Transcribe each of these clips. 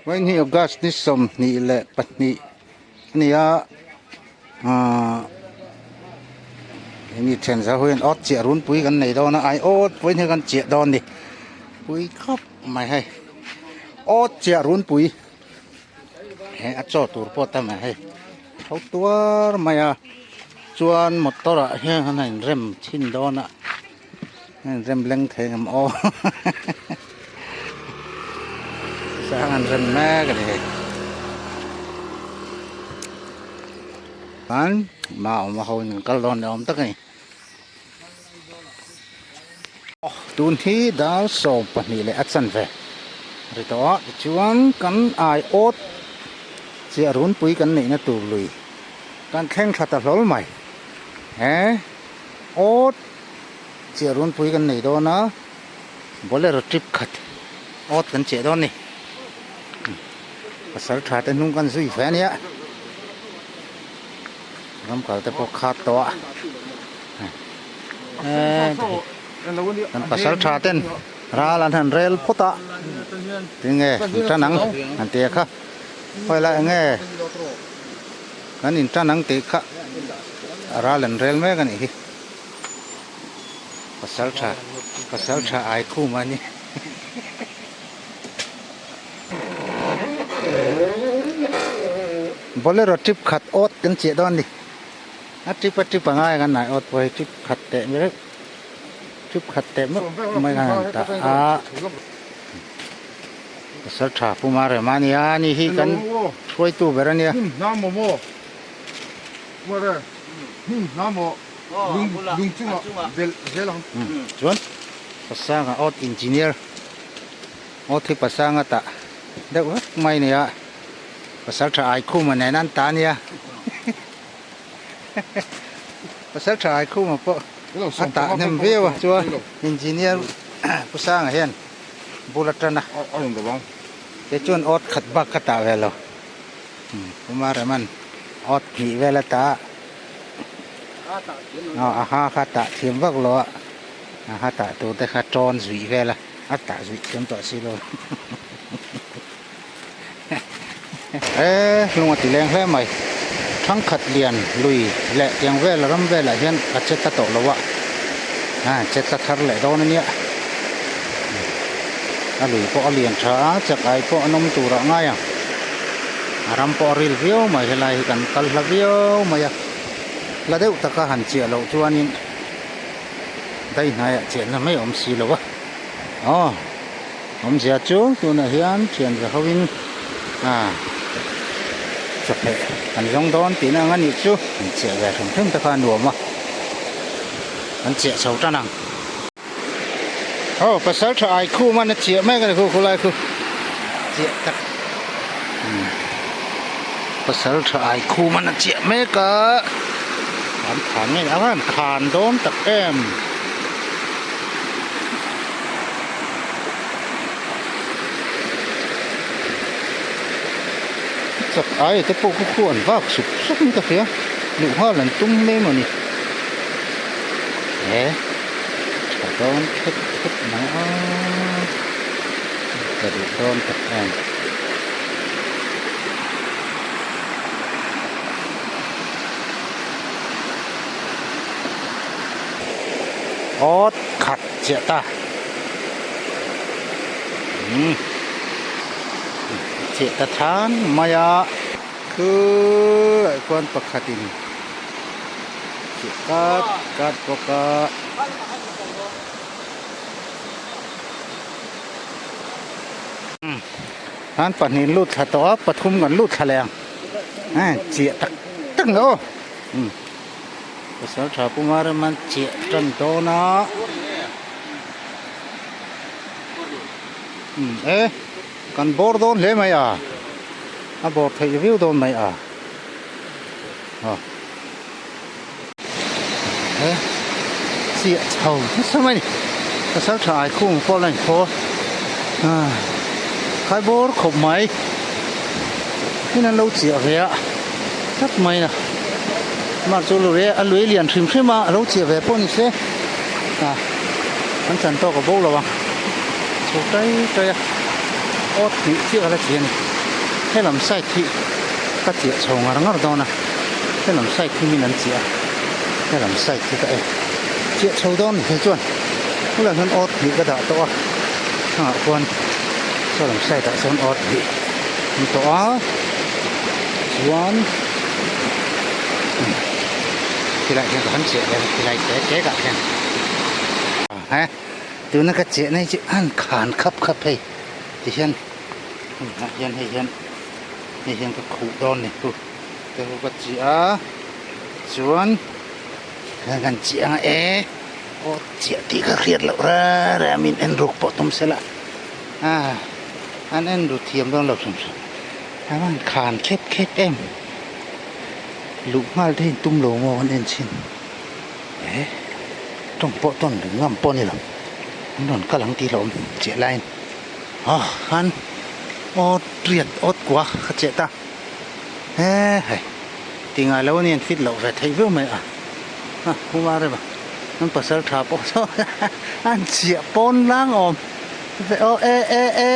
Vawiin hi August ni 22 a ni a ahh hemi then zau hian awt chiah runpui kan nei dawn a ai awt vawiin hi kan chiah dawn a ni pui khawp mai hei awt chiah runpui he a chaw tur pawh tam a hei tho tuar mai a chuan motor ah hian an inrem chhin dawn a. An rem leng thei ngam aw sang an rem mek a ni hei chuan ma awm a ho in an kal dawn ni awm tak a ni tun hi dar 12 leh a chanve ri tawh a tichuan kan ai awt chiah runpui kan neihna tur lui kan thleng thla ta hlawl mai he Awt chiah runpui kan nei dawn a, bolero trip khat awt kan chiah dawn a ni. Pasal tha te hnung kan zui ve a nia, ram kal te pawh khat tawh a, kan pasal tha ten ral an han rel phawt a, tinge an tan ang an tia kha, khawi lai enge. Kan in tan ang tih kha a ral an rel mek a nih hi. Pasal tha pasal tha ai khum a ni. Bolero trip khat awt kan chiah dawn a ni. A trip a trip a ngai a kan nai awt pawh hi trip khat teh mai reuh trip khat teh mai kan han tah a. Pasal tha Pu Marema a nia, ani hi kan hruaitu ber a nia. Hnim hna maw maw Mare hnim hna maw lung lung chungah belh zel ang. Chuan Pasanga awt engineer awt hi Pasanga tah deuh vek mai a nia, Pasal tha Aikhuma nen an ta a nia. Pasal tha Aikhuma pawh a tah hnem viau a, chuan engineer Pu Sanga hian. bul atana kei chuan awt khat bak ka tah ve lo kuma reman awt hnih vel a tah a a ha kha tah thiam vak lo a a ha tah tur te kha tawn zuih vel a a tah zuih thiam tawh si lo e hlung a ti leng hle mai thangkhat lian lui leh tiang vel ram velah hian a che ta tawh lo a a che ta thar leh dawn a nia a lui pawh a lian tha a chak ai pawh an awm tur ah ngai ang a ram pawh a ril viau mai helai hi kan kal hla viau mai a hla deuh taka han chiah loh chuanin daihnaiah chiahna mai a awm si lo a aw. Awmzia chu tunah hian thian za hoin ah chawhmeh kan zawng dawn tihna ang a nih chu an chiah ve hrim hrim te kha a nuam a an chiah chho tan ang. Aw pasal tha ai khum a na chiah mek a ni khu khulai khu chiah tak pasal tha ai khum a na chiah mek a an khan ngei ang a an khan dawn tak em. Chak ai te pawh khu khu an vak sup sup in ka hria luh nghal an tum mai emaw ni he tha dawn khet khet mai a ka duh dawn tak em. Awt khat chiah ta umm chiah ta than mai a khulaiah khuan pakhatin chiah kat kat bawk a. An pahnih an lut thla tawh a pathum kan lut thla leh ang chiah tak tak ang aw. Pasal tha Kumar an chiah tan dawn a umm e kan bawr dawn hle mai a a bawr theih viau dawn mai a aw e chiah chho nasa mai a ni pasal tha ai khung pawh la inkhaw a khai bawr khawp mai tin an lo chiah ve a. Tlat mai a mar chu lui a lui lian hrim hrim a a lo chiah ve pawh ni se ah an chan tawk a bo lo ang chho tai tai a awt hnih chiah a la chi a ni. Helam side hi ka chiah chho ngar ngar dawn a, helam side hi min an chiah a, helam side hi ka en chiah chho dawn ni thei chuan bulah hian awt hnih ka dah tawh a, thangah khuan sawlam side ah sawn awt hnih an tawh a chuan khilai hian ka han chiah leh a khilai te te ah khian he tuna ka chiah na hi chu an khan khap khap hei tihian. Hmunah hian hei hian hei hian ka khuh dawn ni chu te chu ka chiah a chuan hian kan chiah ang e aw chiah tih ka hriat loh reng reng a min en ruk pawh tum sela a an en ru thiam dawn lo hrim hrim a van khan khep khep em luh nghal te hi tum lo maw an en chhin e tawng pawh tawn ngam pawh a ni lo an rawn kal ang tih hlauhawm chiah laiin. Ah khan awt riat awt kua ka cheh ta he hei ti ngai lo anian fit loh ve theih viau mai a a khuma rema an pasal tha pawh saw an chiah pawn lang awm ve aw e e e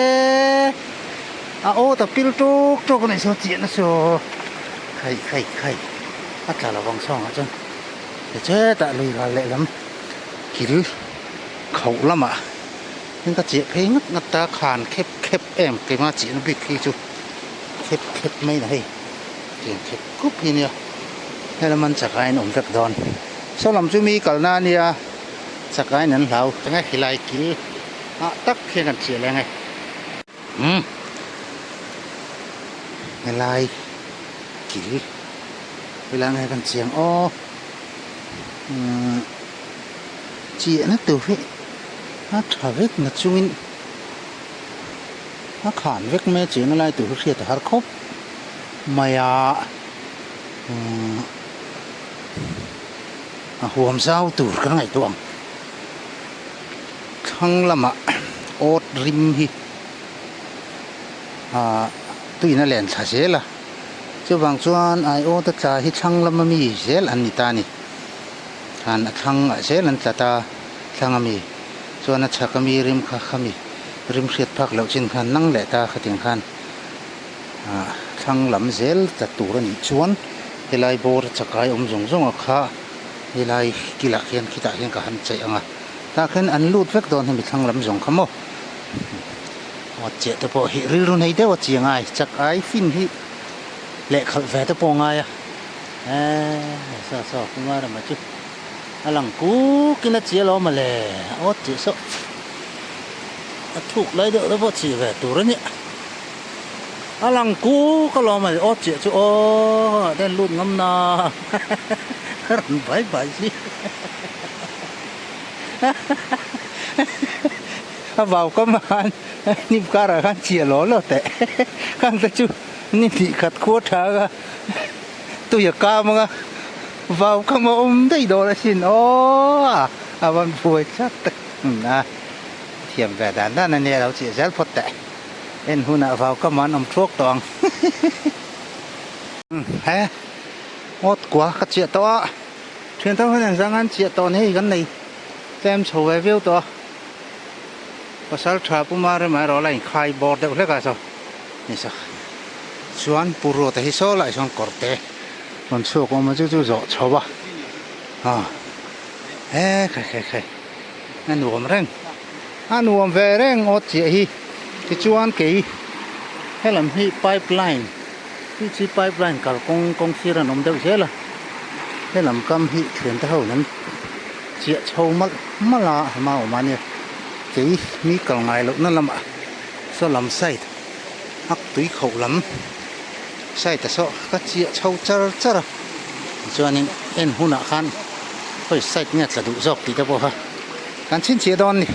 a awt a pil tuk tuk anih saw chiah na saw khai khai khai a tla lovang sawngah chuan hetah lui ral lehlam kil khauh lamah. Heng ka chiah phei ngat ngat ta khan khep khep em keimah chiahna bik hi chu khep khep mai na hei tiang khep khup hi nia helam an chak aiin awm vek dawn saw lam chu mi kalna ania chak aiin an hlau enge khilai kil ah tak hian kan chiah leh ange umm helai kil helai nge kan chiang aw umm chiahna tur hi. A tha vek na chungin a khan vek mai a cheng lai tur hi hriat a har khawp mai a umm a huam zau tur ka ngaihtuah ang thlang lamah awt rim hi ah tuiin a len thla zel a chuvang chuan aiawt a tla hi thlang lama mi zel an ni ta a ni khan a thlang ah zel an tla ta. Thlang ami chuan a chhak ami rim kha khami rim hriat phak loh chin khan nang leh ta khatiang khan ah thlang lam zel tla tur a nih chuan helai bawr chakai awm zawng zawng a kha helai kilah khian khitah khian ka han cheih ang a tah khian an lut vek dawn hemi thlang lam zawng kha maw awt chiah te pawh hi rilru nei deuh a chiang ai chakai fin hi lehkhalh ve te pawh a ngai a eee saw saw kumar emaw chu. A lang kuk in a chi alawm mawle awt tih saw a thuk lai deuh te pawh chi ve tur a nia a lang kuk alawm mawle awt chiah chu aw ten lut ngam na a rawn bai bai si a vau kam ah khan hnim karah khan chiah law law teh khang te chu ni hnih khat khua tha ka tui a kam anga vau kam a awm daih dawn asin aw a van buai tlat tak a thiam ve dan dan ania lo chih zel phawt teh en hunah vau kam an awm thuak tawh ang he ngawt kua ka chiah tawh a thian thar hian engzang an chiah tawh ni hei kan nei tlem chho ve viau tawh a pasal tha puma rema erawh la inkhai bawr deuh hlek a saw ni sak. Chuan Pu Ruata hi saw lai sawn kawr te rawn chhuak awm a chu chu zawh chho a ah he khai khai khai a nuam reng a nuam ve reng awt chiah hi tichuan kei helam hi pipeline hi chi pipeline kalkawng kawng sir an awm deuh zel a helam kam hi thian te ho in an chiah chho malh malh a hma awm a nia kei mi kal ngai lohna lamah saw lam side. Hak tui khoh lam side a saw ka chiah chho char char a tichuanin en hunah khan khawi side nge tla duh zawk tih te pawh kha kan chhinchhiah dawn a ni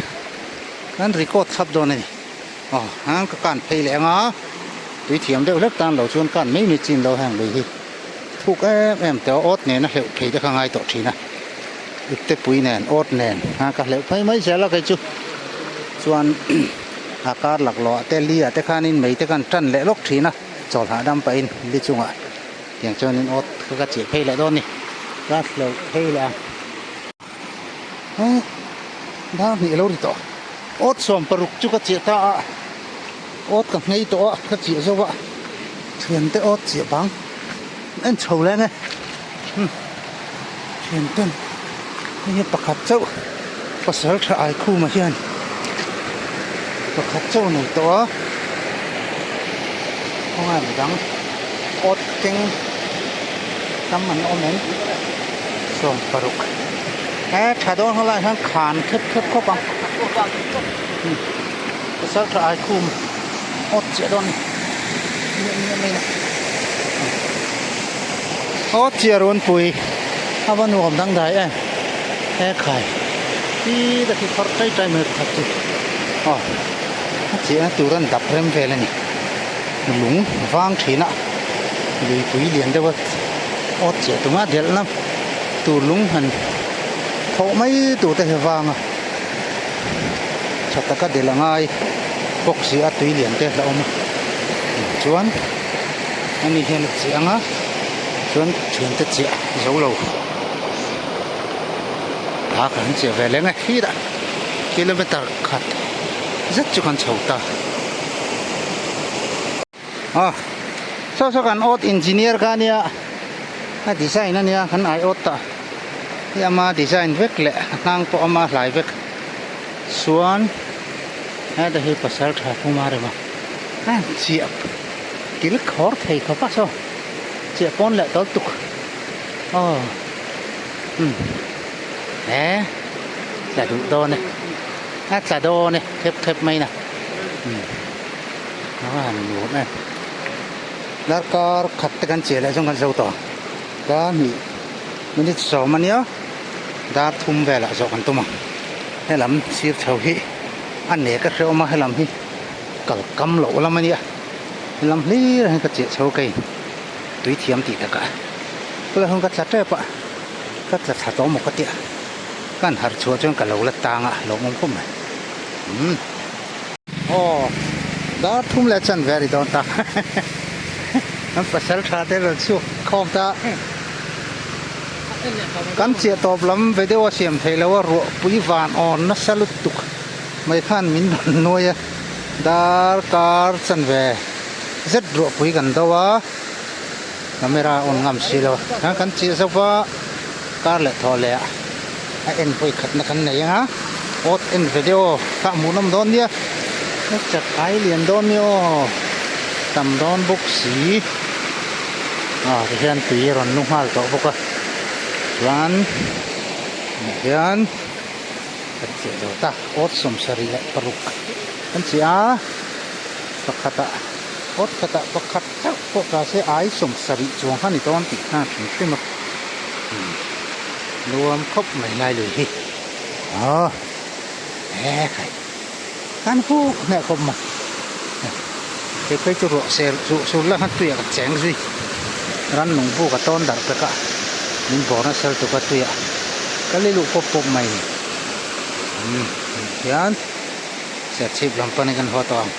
kan record thlap dawn a ni aw hang ka kan phei leh anga tui thiam deuh hlek tan lo chuan kan mai mai chin lo heng lui hi thuk em em te awt nena hleuh phei te kha ngai tawh thin a ipte pui nen awt nen a ka hleuh phei mai zel a kei chu chuan. A kar laklawh ah te li ah te khanin mei te khan tan leh lawk thin a, chawl hahdam pahin li chungah tiang chuanin awt kha ka chih phei leh dawn a ni, ka hleuh phei leh ang. He dar hnih a lo ri tawh, awt 16 chu ka chiah ta a, awt ka nghei tawh a, ka chiah zo a. Thiante awt chiah bang en chho leng e umm thianten hei hi pakhat chauh pasal tha ai khumah hian pakhat chauh a nei tawh a khawngaih midang awt keng tam an awm em 60 he tha dawn ho lai hian khan khep khep khawp ang umm pasal tha ai khum. Awt chiah dawn miah miah mai a awt chiah runpui a va nuam dangdai em he khai hi ta khi phawrh tai tai mai pakhat chu aw a chiahna tur an dap rem vel a ni lung vang thin a luipui lian deuh a awt chiah tum a delhna tur lung han thawh mai tur te hi vang a. Tha taka del a ngai bawk si a tui lian te a awm a chuan ani hian a chiah ang a chuan thian te chiah zo lo a kan chiah ve leng e khi dah kilometer khat zet chu kan chho ta a saw saw kan awt engineer kha ania a design ania kan ai awt ta hi ama design vek leh a hnang pawh ama hlai vek chuan heta hi pasal tha thum a rem a a chiah kil khawr thei khawp a saw chiah pawn leh tawlh tuk aw umm he tla duh dawn e a tla dawn e khep khep mai na umm. A han nuam em darkar khat te kan chiah leh chuan kan zo tawh ang dar hnih minute sawm ania dar thum velah zawh kan tum ang helam sir chho hi a nek a hrehawm a helam hi kal kam loh lam ania helam hlir ah hian ka chiah chho kei tui thiam tih takah khulai hun ka tla tep a ka tla thla tawh maw ka tia ka han harh chhuah chuan ka lo la tang a lawmawm khawp mai umm. Aw dar thum leh chan ve a ni dawn ta an pasal tha te rawn chhuak khawm ta kan chiah tawp lam video a siam theih loh a ruah pui van awn nasa lutuk mai khan min rawn nuai a dar kar chan ve zet ruah pui kan do a camera a on ngam si lo a kan chiah zo va kar leh thaw leh ah a en vawi khatna kan nei ang a awt en video kha a hmuhnawm dawn nia a chat ai lian dawn nia aw tam dawn bawk si ah tihian tui a rawn nu nghal tawh bawk a chuan ah hian kan chiah zo ta awt 76 kan chiah a pakhatah awt khatah pakhat chauh pawh ta se ai 70 chuang kha a ni dawn tih kha a hrim hrim a. Nuam khawp mai lai lui hi aw he khai kan huk hneh khawp mai he phei chu ruah ser chu sur la khan tuiah ka cheng zui ran nung bu ka tawn darh pek a min bawr nasa lutuk a tuiah ka li luh pawp pawp mai ni umm hian serchhip lam panin kan haw tawh ang.